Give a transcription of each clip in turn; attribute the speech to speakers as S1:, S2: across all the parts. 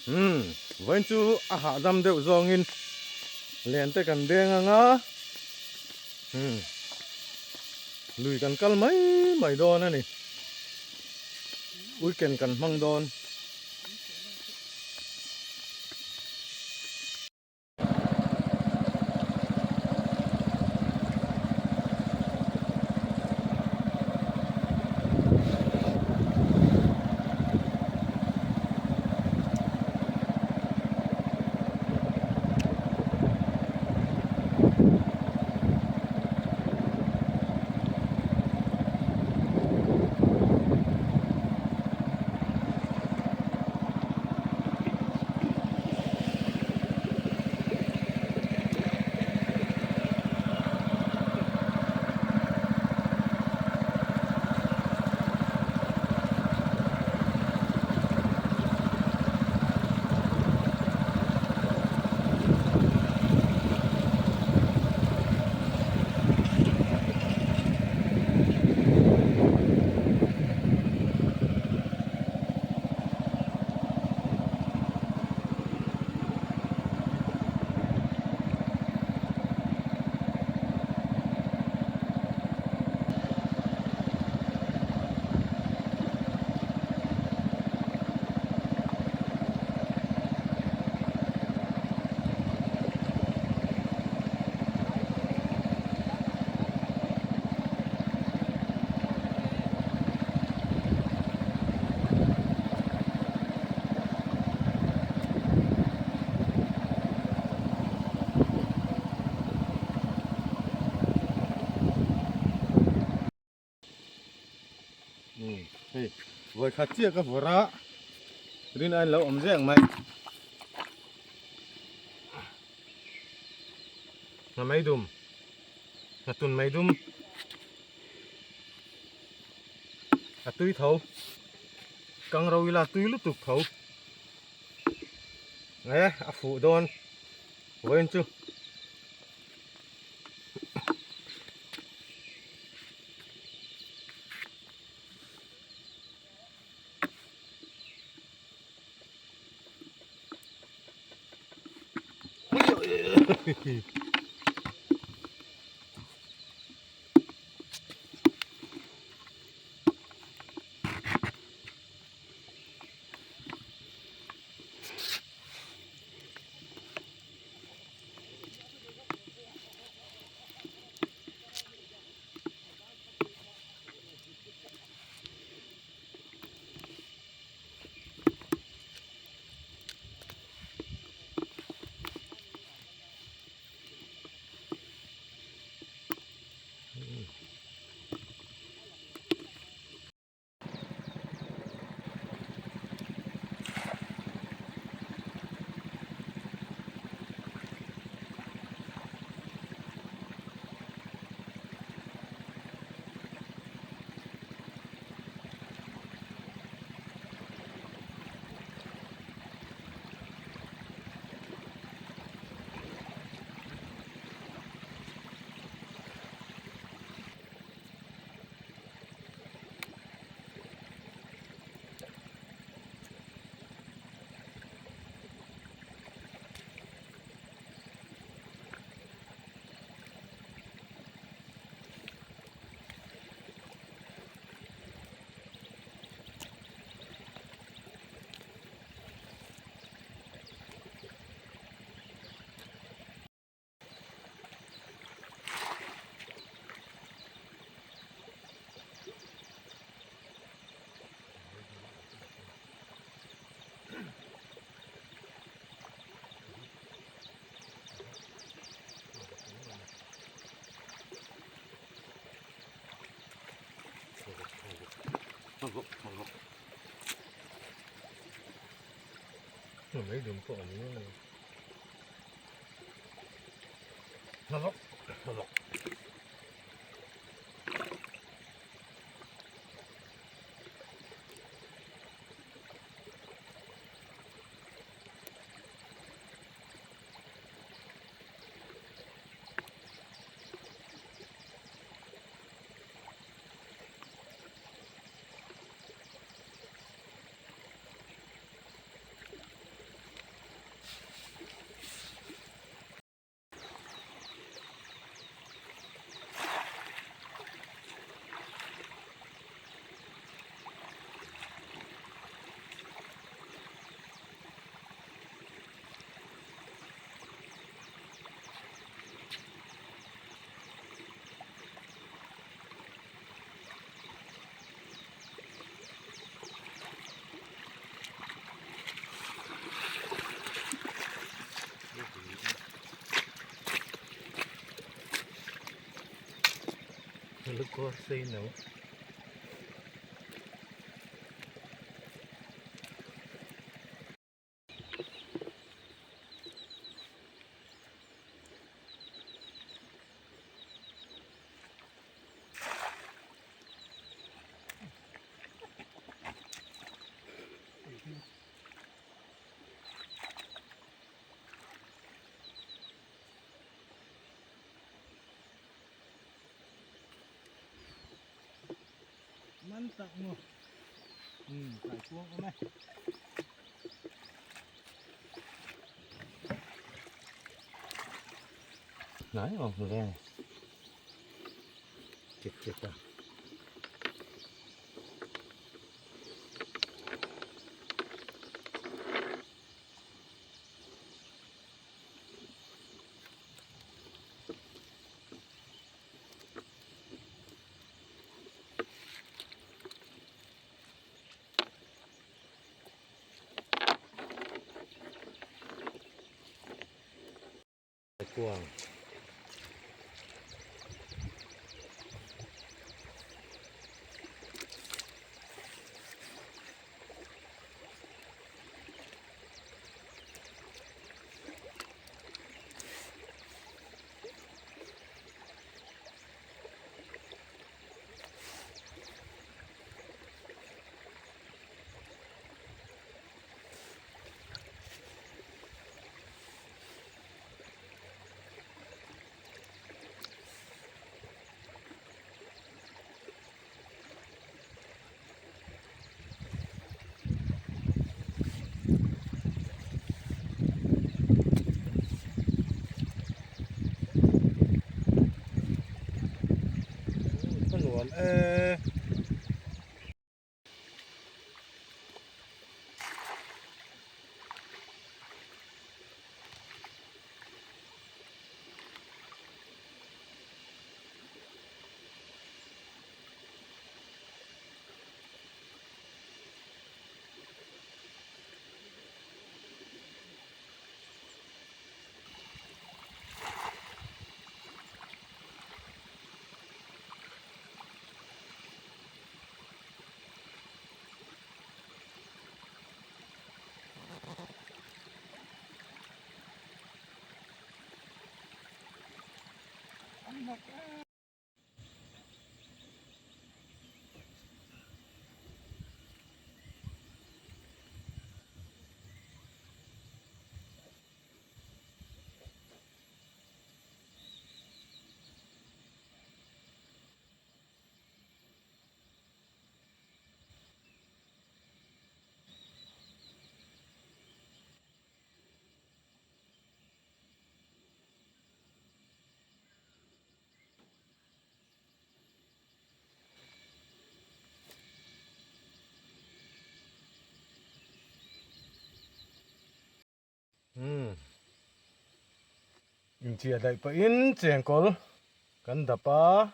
S1: Umm vawiin chu a hahdam deuh zawngin len te kan deng anga umm lui kan kal mai mai dawn a ni weekend kan hmang dawn. Hei vawikhat chiah ka vawrh a rin a in lo awm zek mai hna mai dum hna tun mai dum a tui tho kang ro ila tui lutuk tho e a fuh dawn vawiin chu. Mai dum pawh a ni mai. Kawr sei no. Man tak maw umm kaikuang awm e. Hnai awm hle a ni chek chek a. Kuang. Ka nuam e. Umm inchhiah daih pahin chengkawl kan dap a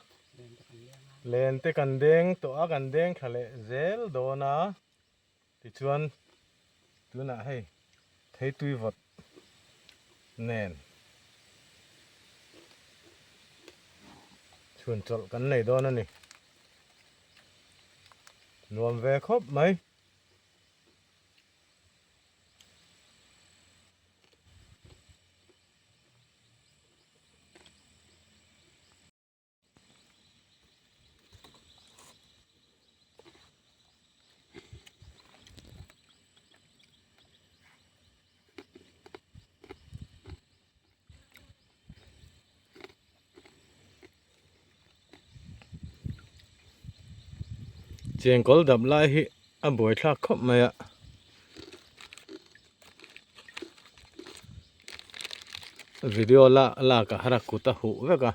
S1: len te kan deng tawh a kan deng thla leh zel dawn a tichuan tunah hei theitui vawt nen chhun chawlh kan nei dawn a ni nuam ve khawp mai. Chengkawl dap lai hi a buaithlak khawp mai a. Video la lak ah har a kut a huh vek a.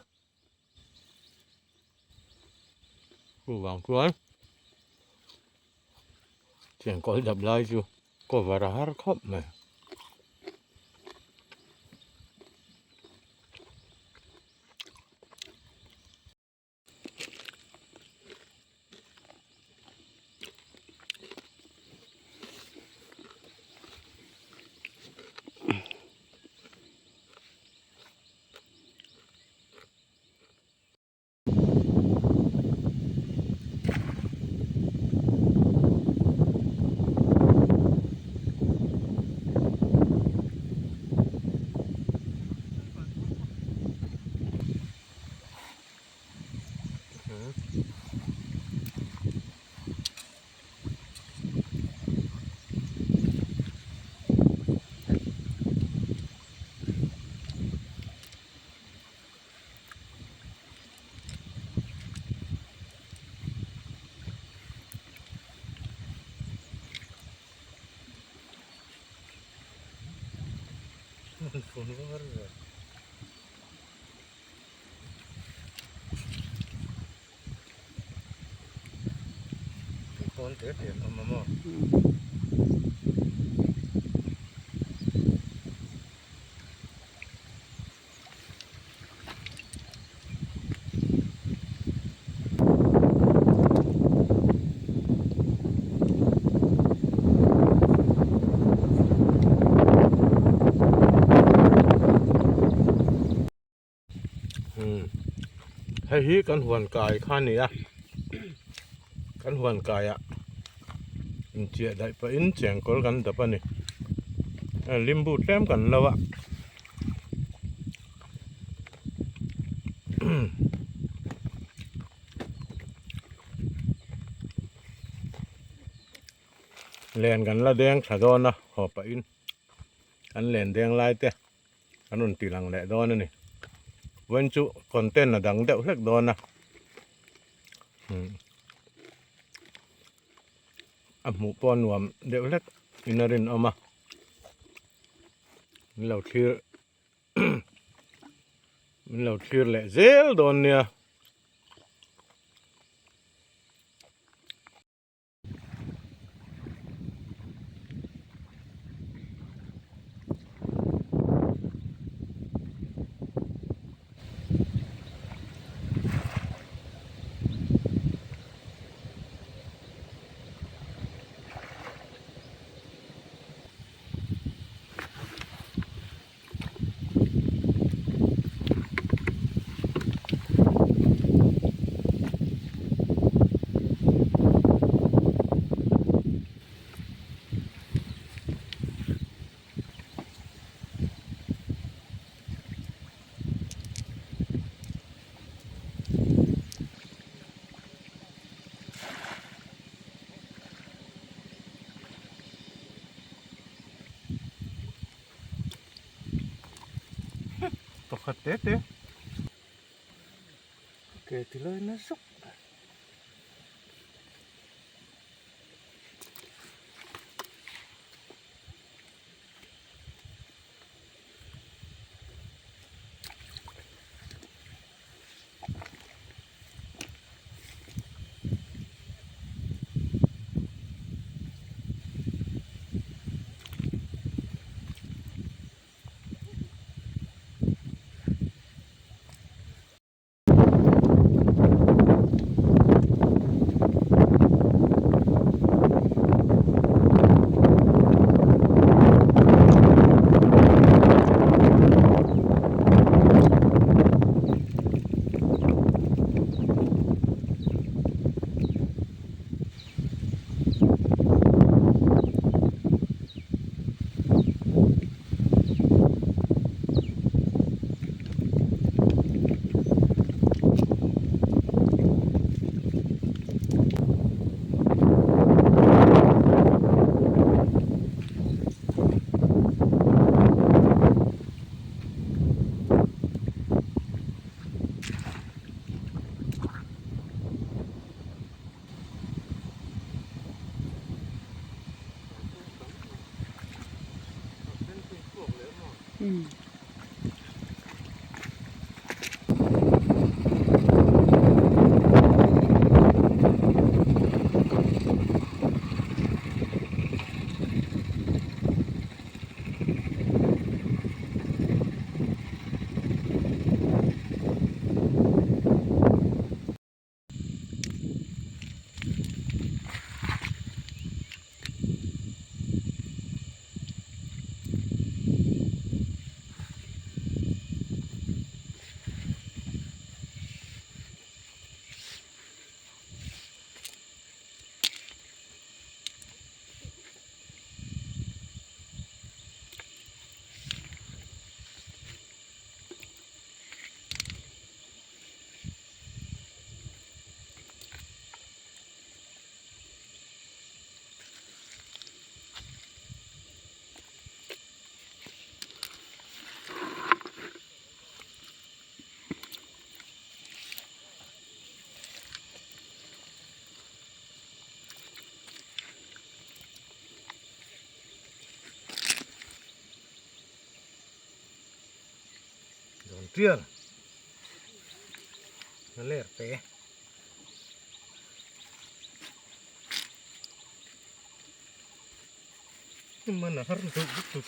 S1: Chuvang chuan chengkawl dap lai chu cover a har khawp mai. Van fun var ve. Pawn te te an awm a maw? Hei hi kan huan kai kha a ni a kan huan kaiah inchiah daih pahin chengkawl kan dap a ni limbu tlem kan lo a. Len kan la deng tha dawn a haw pahin an len deng lai te an rawn ti lang leh dawn a ni vawiin chu content a dang deuh hlek dawn a a hmuh pawh a nuam deuh hlek in a rinawm a. Min lo thlir min lo thlir leh zel dawn nia. Pakhat te te ke ti lai na zuk tial Nghaler te. Man a har deuh lutuk.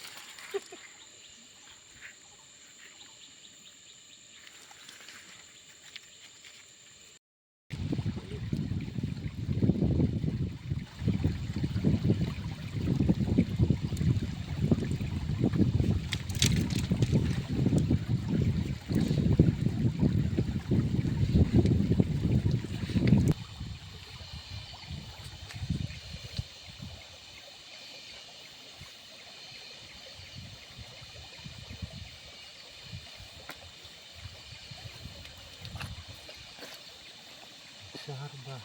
S1: Sharba.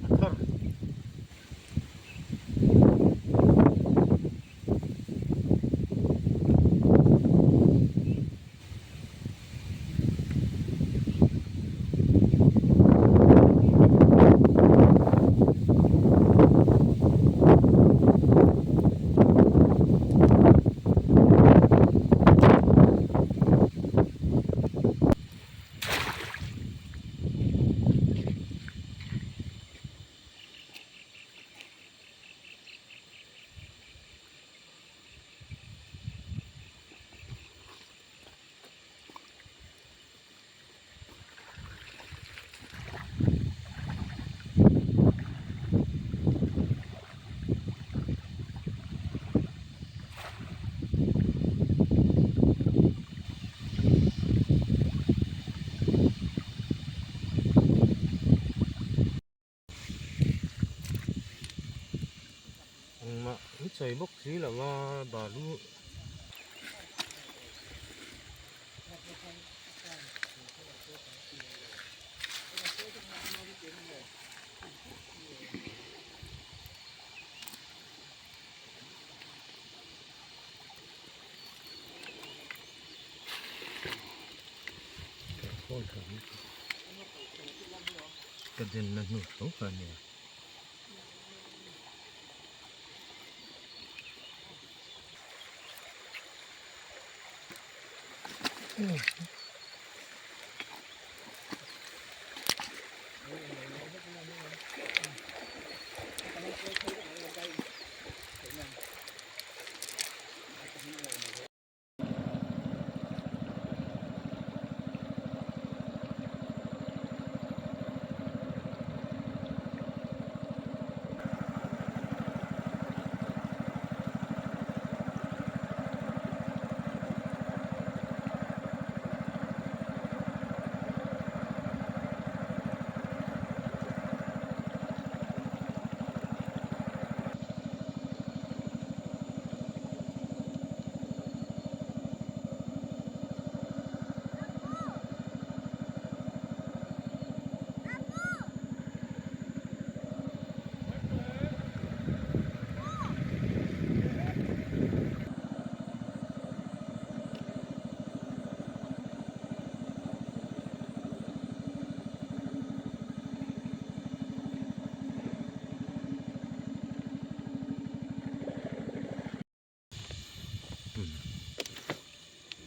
S1: A thar. Engmah an sawi bawk si lo a balu Ka den na hnu tho kha ania.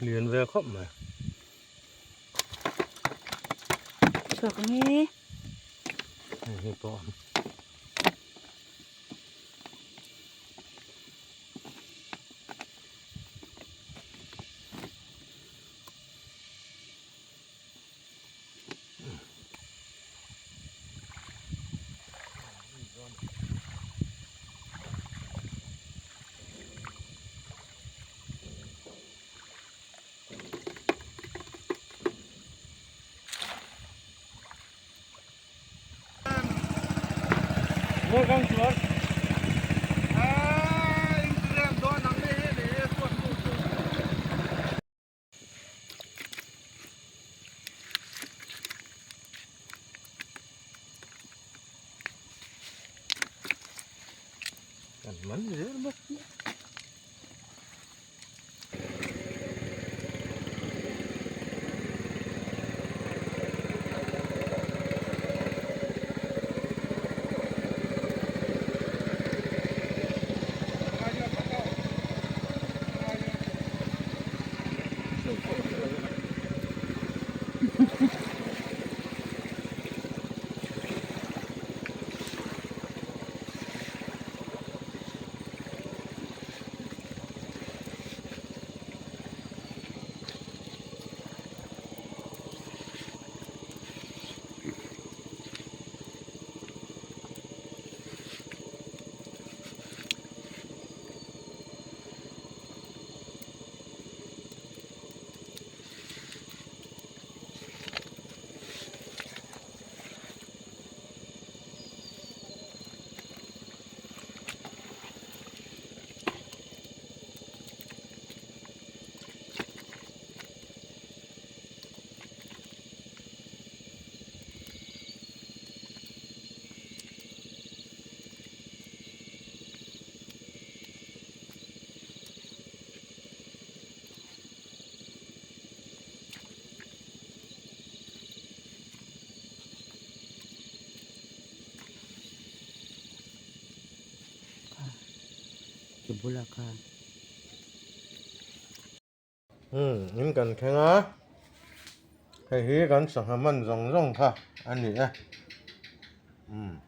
S1: Lian ve khawp mai.
S2: Chhuak ang e.
S1: Hei hi pawh. Kan man zel bawk.
S2: Ke bulah khan.
S1: Hmm, in kan thleng a. Hei hi kan sangha man zawng zawng kha a ni e. Hmm.